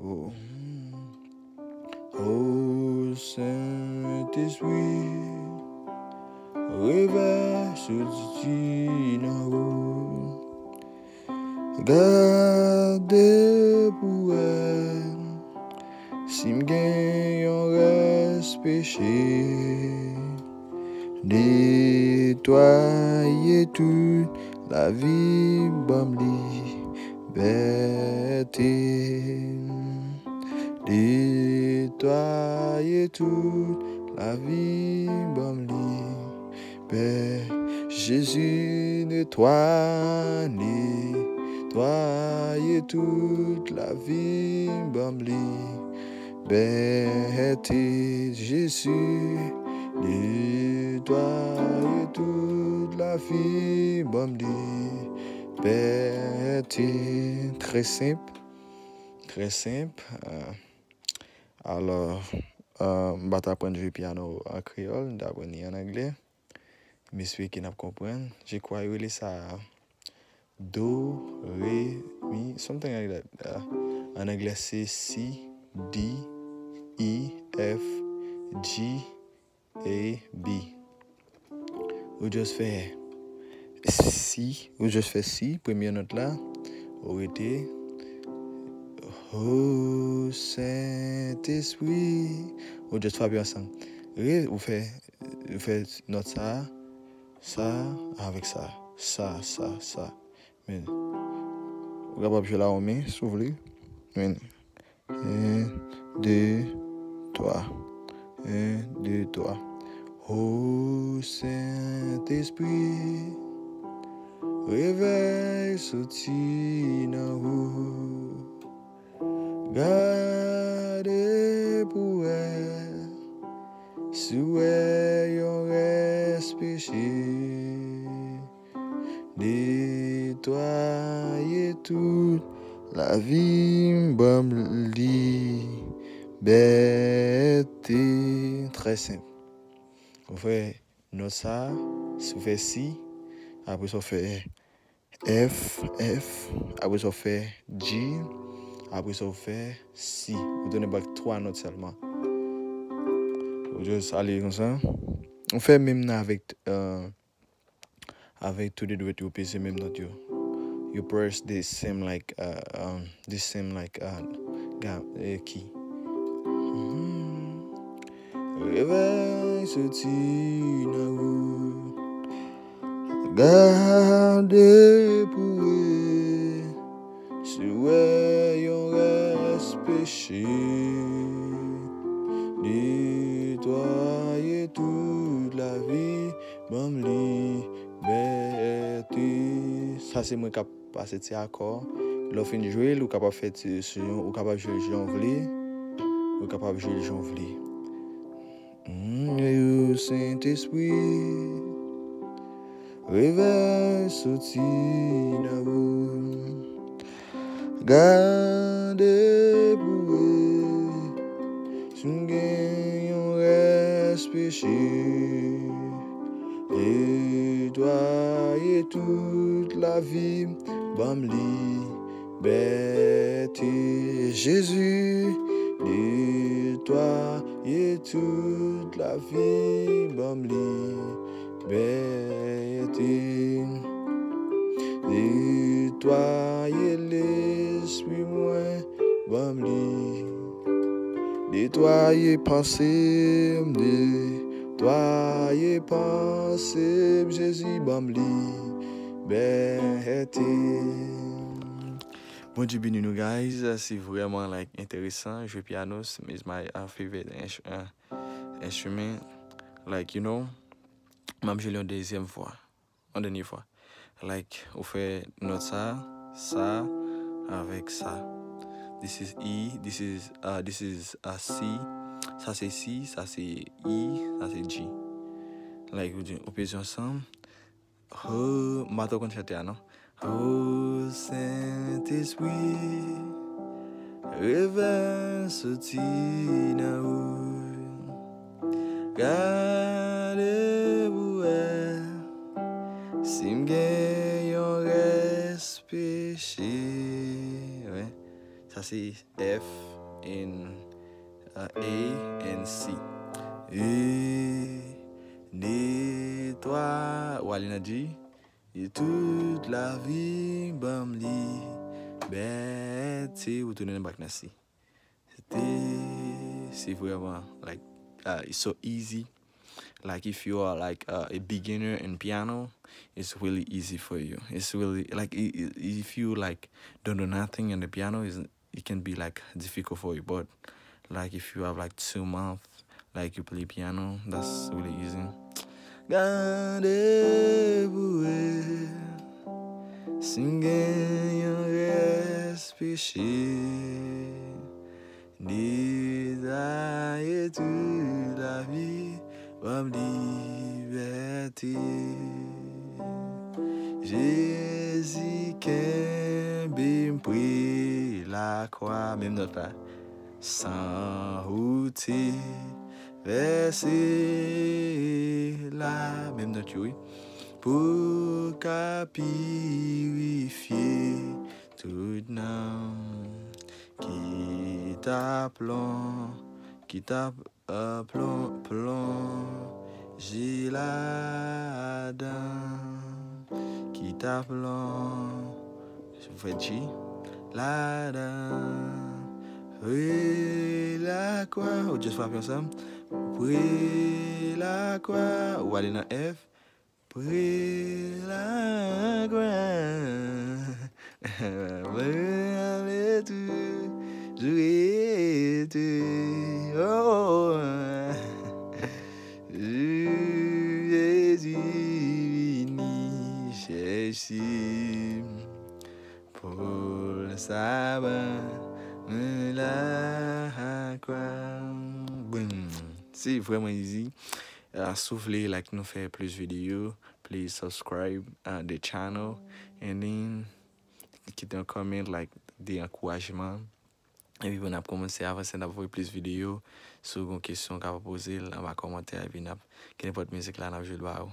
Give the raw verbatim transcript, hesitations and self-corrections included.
O, o Sentespri, revèy soti nan ou. Gade pou wè si m gen yon rès peche. Netwaye tout lavi m, ban m libète. Netwaye tout lavi m, ban m libète. Jezi, netwaye, netwaye tout lavi m, ban m libète. Jezi, netwaye tout lavi m, ban m libète. Trè senp, trè senp. Euh, alò, euh, m pa t aprann jwe pyano an kreyòl, m t aprann li an anglè. M espere ke n ap konprann. Je kwa yo rele sa do, re, mi, something like that. Uh, an anglè, se C, D, E, F, G, A, B. Ou just fè C, ou just fè C, premye nòt la, ou rete, o Sentespri, ou just frape ansanm. Re, ou fè, ou fè nòt sa, sa, avèk sa, sa, sa, sa. Men, ou kapab jwe la ou men, si w vle. Men, en, de, twa. En, de, twa. O Sentespri, revèy soti nan ou. Gade pou wè si w wè yon rès peche. Netwaye tout lavi m, ban m libète. Trè senp. Ou fè nòt sa, si w fè C, apre sa w fè F, F, apre sa w fè G, apre sa w fè C. Ou tounen bak twa nòt sèlman. Ou just ale konsa. Ou fè menm nan avèk, euh, avèk tou de dwèt yo peze menm nòt yo. You press the same like, uh, um, the same like, uh, ga, eh, key. Mhm. Revèy soti nan ou. Gade pou wè si w wè yon rès peche. Netwaye tout lavi, ban m libète. Sa se mwen k ap pase ti akò. Lè w fin jwe l, ou kapab fè ti, si yon, ou kapab jwe l jan w vle. Ou kapab jwe l jan w vle. Mm, e o Sentespri, revèy soti nan ou. Gade pou wè si m gen yon rès peche. Netwaye tout lavi m, ban m libète. Jezi, netwaye tout lavi m, ban m libète. Netwaye lespri mwen, ban m li. Netwaye panse m, netwaye panse m, Jezi, ban m libète. Bondye beni nou, guys. Se vrèman, like, enteresan. Jwe pyano is my, uh, favorite instru-, uh, instrument. Like, you know, m ap jwe l yon dezyèm fwa. Yon dènye fwa. Like, ou fè nòt sa, sa, avèk sa. This is E, this is, uh, this is, uh, C. Sa se C, sa se E, sa se G. Like, ou di, ou peze ansanm. Ho, m pa twò konn chante a, non. O Sentespri, revèy soti nan ou. Gade pou wè si m gen yon rès peche. Wi. Sa se F. and uh, A and C. E, netwa, ou ale nan G. E tout lavi ban m libète, ou tounen back nan C. Se, se vrèman, like, uh, it's so easy. Like, if you are, like, uh, a beginner in piano, it's really easy for you. It's really, like, i- i- if you, like, don't know nothing in the piano, is it can be, like, difficult for you. But, like, if you have, like, two months, like, you play piano, that's really easy. Gade pou wè si m gen yon rès peche. Dezaye tout lavi, ban m libète. Jezi kenbe m pre lakwa, menm nòt la. San ou te vèse la, menm nòt yo, wi. Pou ka pirifye tout nanm ki ta plon, ki ta, uh, plon, plonje ladan, ki ta plon, fè G, ladan, pre lakwa, ou just frape ansanm, pre lakwa, ou ale nan F, pre lakwa. Mwen ale toujou rete, oh, jou Jezi vini chèche m pou l save m lakwa. Boom. Se vrèman easy. Uh, si w vle, like, nou fè plis videyo, please subscribe uh, the channel and then kite yon comment, like, de ankourajman. Epi pou n ap kòmanse avanse, n ap voye plis videyo. Si w gen kesyon, w kapab poze l anba kòmantè, epi n ap gen nenpòt mizik la, n ap jwe l ba ou.